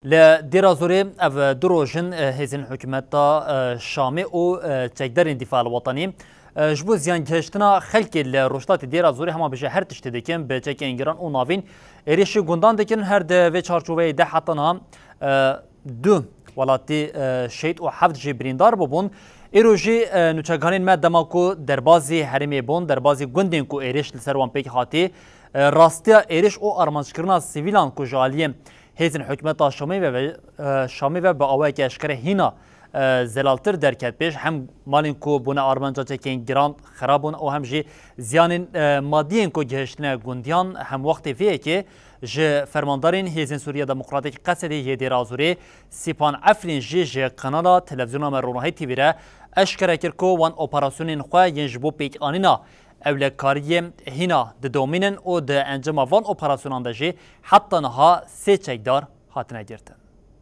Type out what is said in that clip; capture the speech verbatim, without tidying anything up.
Li Dêra Zorê ev du roj in, e, hêzên hikûmeta, e, Şamê û, e, çekdarên Dîfa el Wetanî, e, ji bo ziyan gihiştina xelkê li rojhilatê Dêra Zorê, hema bêje her tiştê dikin, bi çekên giran û navîn êrişî gundan dikin. Her di vê çarçoveyê de heta niha, e, du welatî, e, şehîd û heft jî birîndar bûbûn. Îro jî, e, nûçeganên me dema ku derbazî herêmê bûn, derbazî gundên ku êriş li ser wan pêk hatî, e, rastiya êriş û armancekirina sivîlan ku ji aliyê hêzên hikûmeta Şamê ve, e, Şamê ve bi awayeke eşkere hîna, e, zelaltir derket pêş. Hem malên ku bûne armanca çekên giran xerab bûn û hem jî ziyanên, e, madiyên ku gihiştine gundiyan hem wextê vê yekê ji fermandarên Hêzên Sûriya Demokratîk Qesedê yê Dêra Zorê Sîpan Efrîn jî ji kanala televizyona me Ronahî T V re eşkere kir ku wan operasyonên xwe yên ji bo pêkanîna ewlekariyê hîna didomînin û di encama van operasyonan de jî heta niha sê çekdar hatine girtin.